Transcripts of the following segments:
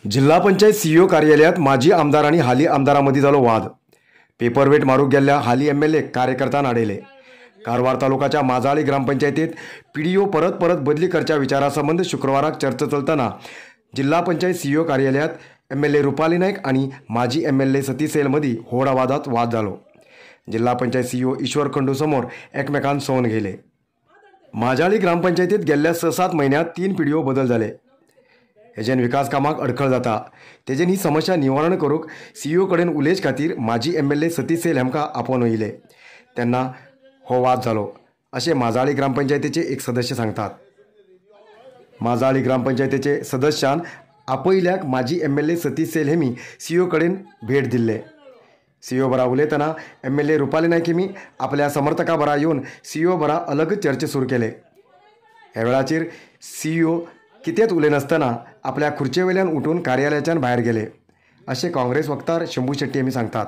जिल्हा पंचायत सीईओ कार्यालयात माजी आमदार आनी हाली आमदारां मदीं जालो वाद. पेपरवेट मारूंक गेल्ल्या हाली एमएलए कार्यकर्त्यान आडयले. कारवार तालुकाच्या माजाळी ग्रामपंचायतीत पीडीओ परत परत बदली करच्या विचारा संबंद शुक्रवाराक चर्चा चलतना जिल्हा पंचायत सीईओ कार्यालयात एमएलए रुपाली नायक आनी माजी एमएलए सतीश सैल मदीं होड आवाजात वाद जालो. जिल्हा पंचायत सीईओ ईश्वर खंडू समोर एकमेकान सोन घेले. माजाळी ग्रामपंचायतीत गेल्ल्या 6-7 म्हयन्यांत 3 पीडीओ बदल जाले. हेजेन विकास कामाक अडखळ जाता. तेजेन ही समस्या निवारण करूंक सीईओ कडेन उलोवचे खातीर माजी एमएलए सतीश सैल हांकां आपोवन येयले तेन्ना हो वाद जालो अशें माजाळी ग्रामपंचायतीचे एक सदस्य सांगतात. माजाळी ग्रामपंचायतीचे सदस्यान आपयल्याक माजी एमएलए सतीश सैल हेमी सीईओ कडेन भेट दिल्ले. सीईओ बरा उलयतना एमएलए रुपाली नायक हेमी आपल्या समर्थका बरा येवन सीईओ बरा अलग चर्चे सुरू केले. ह्या वेळाचेर सीईओ कितेंच उलयनासतना आपल्या खुर्चे वयल्यान उठून कार्यालयाच्यान भायर गेले अशें काँग्रेस वक्तार शंभू शेट्टी हेमी सांगतात.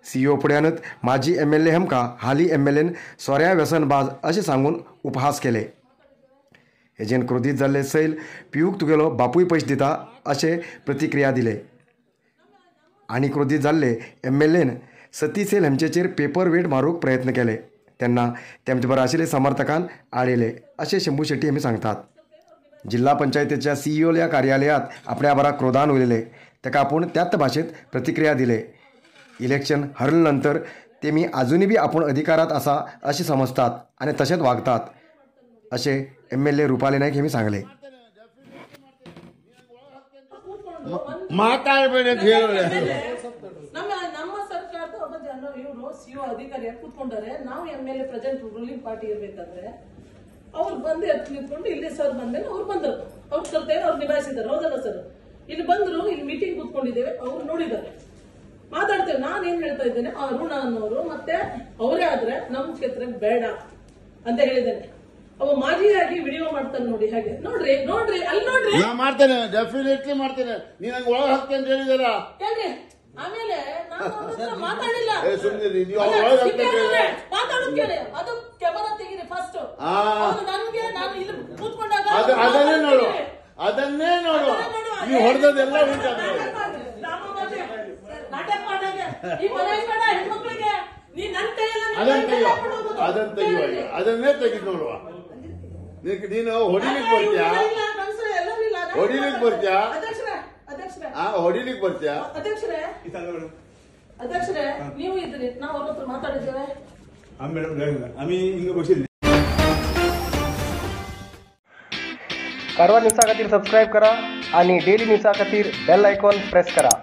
सीईओ फुड्यानच माजी एमएलए हेमकां हाली एमएलएन सोऱ्या व्यसनबाज अशें सांगून उपहास केले. हेजेन क्रोधीत जाल्ले सैल पियूक तुगेलो बापूय पयशे दिता अशें प्रतिक्रिया दिले आनी क्रोधीत जाल्ले एमएलएन सतीश सैल हेमचेचेर पेपर वेट मारूंक प्रयत्न केले तेन्ना तेमचे बरोबर आशिल्ले समर्थकान आडयले अशें शंभू शेट्टी हेमी सांगतात. जिल्हा पंचायतीच्या सीईओल्या कार्यालयात आपल्या बरा क्रोधान उलयले ताका आपूण त्याच भाशेंत प्रतिक्रिया दिले. इलेक्शन हरले नंतर तेमी आजुनूय बी आपूण अधिकारात आसा अशें समजतात आनी तशेंच वागतात अशें एमएलए रुपाली नायक हेमी सांगले. ನಮ್ಮ ಸರ್ಕಾರದ ಒಬ್ಬ ಜನ ಇವರು ಸಿಒ ಅಧಿಕಾರಿಯಾಗಿ ಕೂತ್ಕೊಂಡಾರೆ. ನಾವು ಎಮ್ಎಲ್ಎ ಪ್ರೆಸೆಂಟ್ ರೂಲಿಂಗ್ ಪಾರ್ಟಿ ಇರ್ಬೇಕಾದ್ರೆ ಅವ್ರು ಬಂದು ಎದ್ದು ನಿಂತ್ಕೊಂಡು ಇಲ್ಲಿ ಸರ್ ಬಂದ್ಮೇಲೆ ಅವ್ರು ಬಂದರು, ಅವ್ರ ಕರ್ತವ್ಯ ಅವ್ರು ನಿಭಾಯಿಸಿದ್ದಾರೆ. ಹೌದಲ್ಲ ಸರ್? ಇಲ್ಲಿ ಬಂದ್ರು, ಇಲ್ಲಿ ಮೀಟಿಂಗ್ ಕೂತ್ಕೊಂಡಿದ್ದೇವೆ, ಅವ್ರು ನೋಡಿದ್ದಾರೆ, ಮಾತಾಡ್ತೇವೆ. ನಾನು ಏನ್ ಹೇಳ್ತಾ ಇದ್ದೇನೆ, ಅರುಣ ಅನ್ನೋರು ಮತ್ತೆ ಅವರೇ ಆದ್ರೆ ನಮ್ಮ ಕ್ಷೇತ್ರಕ್ಕೆ ಬೇಡ ಅಂತ ಹೇಳಿದ್ದೇನೆ. ಅವ ಮಾಜಿಯಾಗಿ ವಿಡಿಯೋ ಮಾಡ್ತಾನೆ ನೋಡಿ, ಹಾಗೆ ನೋಡ್ರಿ ನೋಡ್ರಿ ಅಲ್ಲಿ ನೋಡ್ರಿ. ಮಾಡ್ತೇನೆ, ಡೆಫಿನೆಟ್ಲಿ ಮಾಡ್ತೇನೆ. ನೀನ್ ಹಂಗ ಒಳಗೆ ಹಾಕ್ತೇನೆ ಅಂತ ಹೇಳಿದಾರ ಕೇಳ್ರಿ. ಆಮೇಲೆ ನಾನು ಮಾತಾಡಿಲ್ಲ, ಮಾತಾಡೋದು ಕೇಳಿ, ಅದು ಕ್ಯಾಮರಾ ತೆಗೀರಿ ಫಸ್ಟ್. ನನ್ಗೆ ನಾನು ಇಲ್ಲಿ ಕೂತ್ಕೊಂಡಾಗ ಅದನ್ನೇ ನೋಡು, ಅದನ್ನೇ ನೋಡು, ನೀವು ಹೊಡೆದದೆಲ್ಲ ನಾಟಕ ಮಾಡಾಗ ಈ ಮನೆ ಬೇಡ ಹೆಣ್ಮಕ್ಳಿಗೆ, ನೀ ನನ್ ಕೈಯಲ್ಲ ಅದನ್ನ ತೆಗಿಯುವ, ಅದನ್ನೇ ತೆಗೆದು ನೋಡುವ. ನೀನು ಹೊಡಿಲಿಕ್ಕೆ ಬರ್ತೀಯಾ? ಹೊಡಿಲಿಕ್ಕೆ ಬರ್ತೀಯಾ? ಹೊಡಿಲಿಕ್ಕೆ ಬರ್ತೀಯಾ? ಅಧ್ಯಕ್ಷರೇ, ಅಧ್ಯಕ್ಷರೇ ನೀವು ಇದ್ರಿ, ನಾವು ಅವ್ರ ಹತ್ರ ಮಾತಾಡಿದ್ದೇವೆ. कारवार न्यूजा खातीर सबस्क्रायब करा आणि डेली न्यूजा खातीर बेल आयकॉन प्रेस करा.